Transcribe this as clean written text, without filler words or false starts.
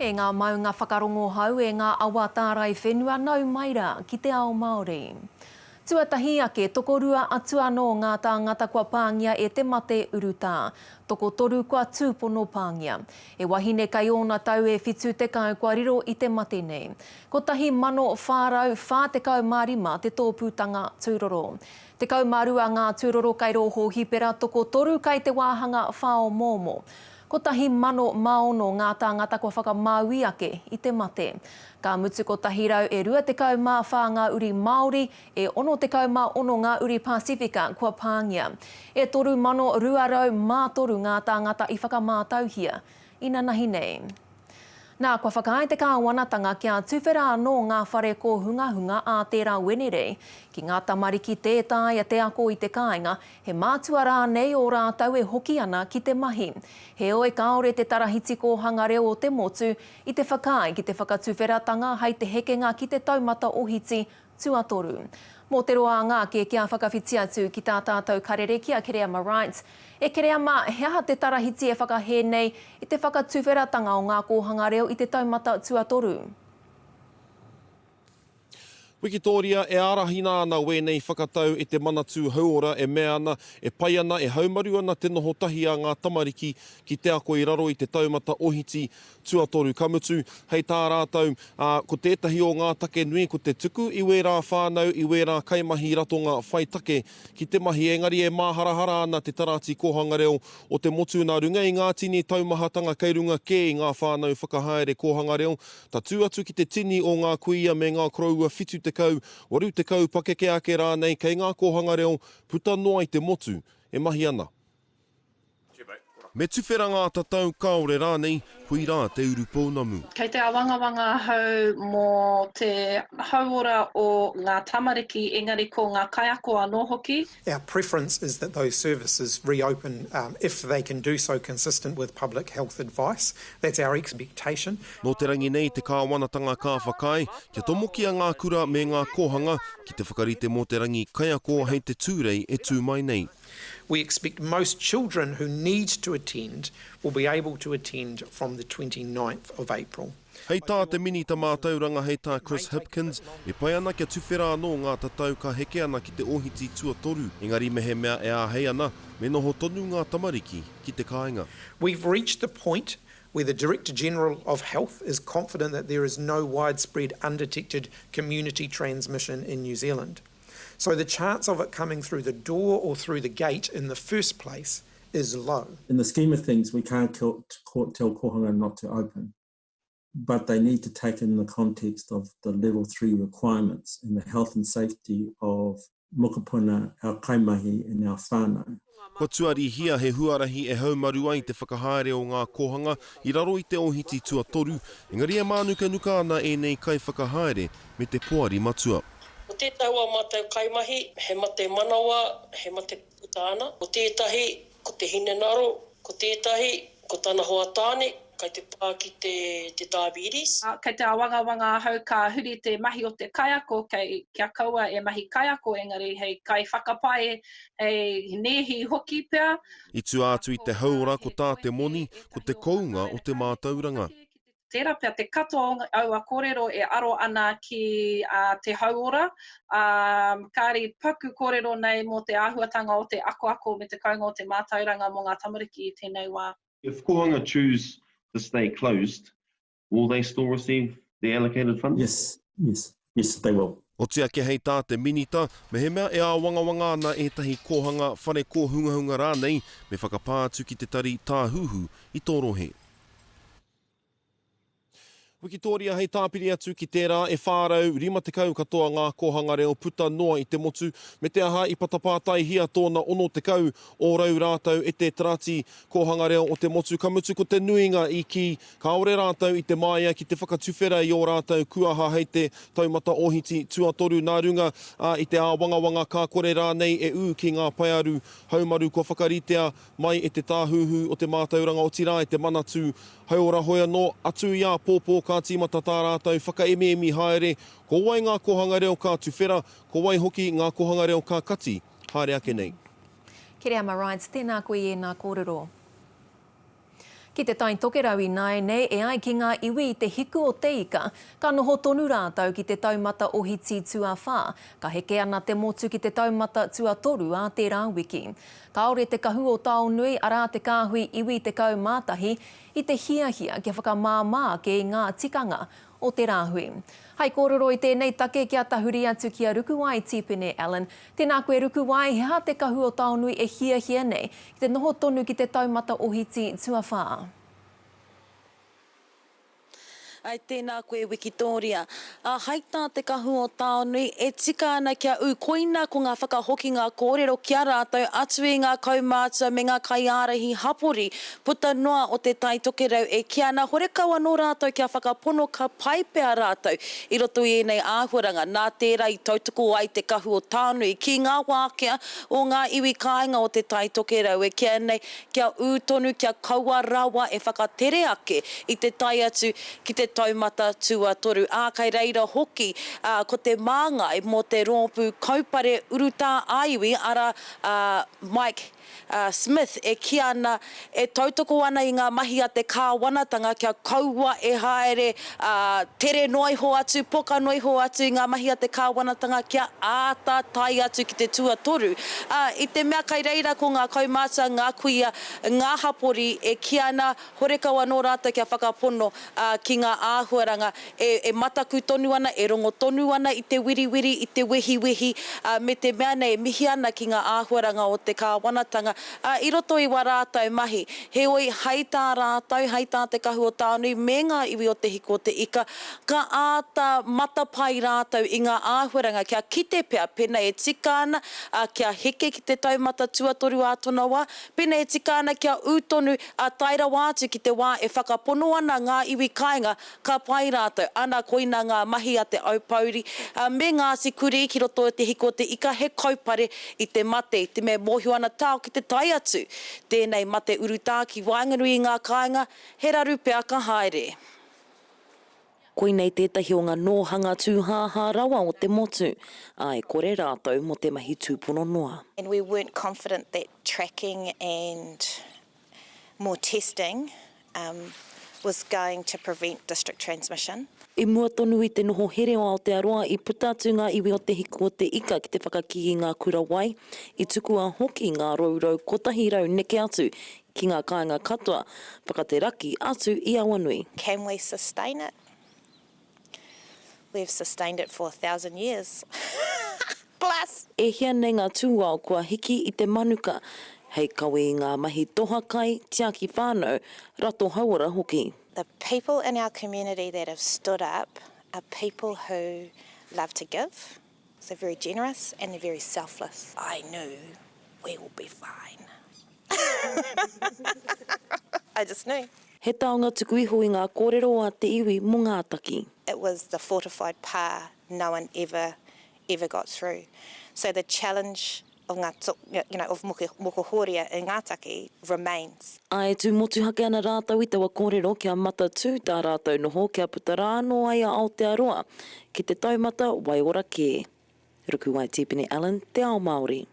E ngā maunga whakarongohau, e ngā awa tārai whenua, nau mai rā ki te ao Māori. Tuatahi ake, tokorua atu anō ngā tāngata kua pāngia e te mate urutā. Tokotoru kua tūpono pāngia. He wahine kei ōna tau e 70 kua riro i te mate nei. 1445 te tōpūtanga tūroro. 12 ngā tūroro kei rō hōhipera, tokotoru kei te wāhanga whāomoomo. 1,006 ngā tāngata kua whakamāui ake i te mate. Ka mutu 124 ngā uri Māori, e 66 ngā uri Pasifika kua pāngia. E 3,203 ngā tāngata i whakamātauhia inanahi nei. Nā, kua whakaae te kāwanatanga kia tuwhera anō ngā whare kōhungahunga ā tērā Wenerei ki ngā tamariki tē taea te ako i te kāinga, he mātua rānei ō rātou e hoki ana ki te mahi. Heoi, kāore te Tarahiti Kōhanga Reo o te motu i te whakaae ki te whakatuwheratanga hei te hekenga ki te taumata ohiti Tuatoru. Mō te roanga ake kia whakawhiti atu ki tā tātou karere ki a Kereama Wright. E Kereama, he aha te tarahiti e whakahē nei i te whakatuwheratanga o ngā kōhanga reo i te taumata tuatoru? Wikitōria, e ārahina ana wēnei whakatau e te Manatū Hauora e mea ana, e pai ana, e haumaru ana te noho tahi a ngā tamariki ki te ako i raro i te taumata ohiti Tuatoru, ka mutu, hei tā rātou, ā, ko tētahi o ngā take nui ko te tuku i wērā whānau, i wērā kaimahi ratonga whai take ki te mahi, engari e māharahara ana te Tarati Kōhanga Reo o te motu nā runga i ngā tini taumahatanga kei runga kē i ngā whānau whakahaere kōhanga reo, tatū atu ki te tini o ngā kuia me ngā koroua 70, 80 pakeke ake rānei kei ngā kōhanga reo puta noa i te motu e mahi ana. Me tuwhera ngā tatau, kāore rānei, koirā te urupounamu. Kei te awangawanga ahau mō te hauora o ngā tamariki engari ko ngā kaiako anō hoki. Our preference is that those services reopen if they can do so consistent with public health advice. That's our expectation. Nō te rangi nei te kāwanatanga ka whakaae kia tomokia ngā kura me ngā kōhanga ki te whakarite mō te rangi kaiako hei te Tūrei e tū mai nei. We expect most children who need to attend will be able to attend from the 29th of April. Hei tā te Minita Mātauranga hei tā Chris Hipkins, e pai ana kia tuwhera anō ngā tatau ka heke ana ki te ohiti tuatoru, engari mehemea e āhei ana, me noho tonu ngā tamariki ki te kāinga. We've reached the point where the Director General of Health is confident that there is no widespread undetected community transmission in New Zealand. So the chance of it coming through the door or through the gate in the first place is low. In the scheme of things, we can't tell, tell kōhanga not to open, but they need to take in the context of the level three requirements and the health and safety of mokopuna, our kaimahi and our whānau. Kua tuarihia he huarahi e haumaru ai te whakahaere o ngā kōhanga i raro i te ohiti tuatoru, engari e mānukanuka ana ēnei kaiwhakahaere me te poari matua. Ko tētahi o ā mātou kaimahi, he mate manawa, he mate puku tāna. Ko tētahi, ko te hinengaro, ko tētahi, ko tana hoa tāne, kei te pā ki te, te diabetes. Kei te āwangawanga ahau ka huri te mahi o te kaiako kei, kia kaua e mahi kaiako engari hei kaiwhakapae, hei nēhi hoki pea. I tua atu i te hauora ko tā te moni, ko te kounga o te mātauranga. Tērā pea te katoa o aua kōrero e aro ana ki te hauora, ā, kāre i paku kōrero nei mō te āhuatanga o te akoako me te kounga o te mātauranga mō ngā tamariki i tēnei wā. If Kōhanga choose to stay closed, will they still receive the allocated funds? Yes, yes, yes they will. Oti ake hei tā te Minita, mehemea e āwangawanga ana ētahi kōhanga, whare kōhungahunga rānei, me whakapā atu ki te tari Tāhuhu i tō rohe. Wikitōria Hei tāpiri atu ki tērā, e 450 katoa ngā kōhanga reo puta noa i te motu, me te aha i patapātaihia tōna 60 ōrau rātou e te Tarati Kōhanga Reo o te Motu, ka mutu ko te nuinga i kī kāore rātou i te māia ki te whakatuwhera i ō rātou kuaha hei te taumata ohiti tuatoru nā runga i te āwangawanga ka kore rānei e ū ki ngā paearu haumaru kua whakaritea mai e te Tāhuhu o te Mātauranga otirā e te Manatū Hauora hoi anō, atu i āpōpō ka tīmata tā rātou whakaemiemi haere ko wai ngā kōhanga reo ka tuwhera, ko wai hoki ngā kōhanga reo ka kati haere ake nei. Kereama Wright, tēnā koe i ēnā kōrero. Ki Te Tai Tokerau ināianei, e ai ki ngā iwi i te hiku o te ika, ka noho tonu rātou ki te taumata ohiti tuawhā, ka heke ana te motu ki te taumata tuatoru ā tērā wiki. Kāore te kahu o Taonui, arā te kāhui iwi 11, i te hiahia kia whakamāmā ake i ngā tikanga o te rāhui. Hai kōrero i tēnei take kia tahuri atu ki a Rukuwai Tipene Allen. Tēnā koe Rukuwai, he aha te kahu o Taonui e hiahia nei ki te noho tonu ki te taumata ohiti tuawhā? Ai, tēnā koe Wikitōria. Ā, hai tā te kahu o Taonui, e tika ana kia ū koina ko ngā whakahokinga kōrero ki a rātou atu i ngā kaumātua me ngā kaiārahi hapori puta noa o Te Tai Tokerau e kī ana horekau anō rātou kia whakapono ka pai pea rātou i roto i ēnei āhuaranga, nā tērā i tautoko ai te kahu o Taonui ki ngā wākea o ngā iwi kāinga o Te Tai Tokerau e kīa nei kia ū tonu kia kaua rawa e whakatere ake i te tae atu ki te taumata tuatoru, ā, kai reira hoki ko te māngai mō te rōpū kaupare urutā ā-iwi, arā, a Mike Smith e kī ana, e tautoko ana i ngā mahi a te kāwanatanga kia kaua e haere tere noa iho atu, poka noa iho atu i ngā mahi a te kāwanatanga kia āta tae atu ki te tuatoru. Ā, i te mea kai reira ko ngā kaumātua, ngā kuia, ngā hapori e kī ana horekau anō rātou kia whakapono ki ngā āhuaranga e mataku tonu ana, e rongo tonu ana i te wiriwiri, i te wehiwehi, me te mea nei e mihi ana ki ngā āhuaranga o te kāwanatanga i roto i wā rātou mahi. Heoi, hai tā rātou, hai tā Te Kahu o Taonui me ngā iwi o Te Hiku o Te Ika, ka āta matapae rātou i ngā āhuaranga kia kite pea pēnā e tika ana kia heke ki te taumata tuatoru ā tōna wā, pēnā e tika ana kia ū tonu ā tae rawa atu ki te wā e whakapono ana ngā iwi kāinga ka pai rātou, ana koina ngā mahi a Te Aupōuri me Ngāti Kurī ki roto i Te Hiku o Te Ika he kaupare i te mate, i te mea e mōhio ana tāo ki te tae atu tēnei mate urutā ki waenganui i ngā kāinga, he raru pea ka haere. Koinei tētahi o ngā nōhanga tūhāhā rawa o te motu, ā, e kore rātou mō te mahi tūpono noa. And we weren't confident that tracking and more testing was going to prevent district transmission. I mua tonu i te noho here o Aotearoa i puta atu ngā iwi o Te Hiku o Te Ika ki te whakakī i ngā kura wai, i tukua hoki ngā rourou 100 neke atu ki ngā kāinga katoa whakateraki atu i Awanui. Can we sustain it? We've sustained it for a thousand years plus! E hia nei ngā tūao kua hiki i te manuka hei kawe i ngā mahi toha kai, tiaki whānau, rato hauora hoki. The people in our community that have stood up are people who love to give, so very generous and they're very selfless. I knew we will be fine. I just knew. He taonga tuku iho i ngā kōrero a te iwi mō Ngātaki. It was the fortified pā no one ever, ever got through. So the challenge of ngā, you know, of Mokohōria in Ngātaki remains. Ā, e tū motuhake ana rātou i taua kōrero kia matatū tā rātou noho kia puta rā anō ai a Aotearoa ki te taumata waiora kē. Rukuwai Tipene Allen, Te Ao Māori.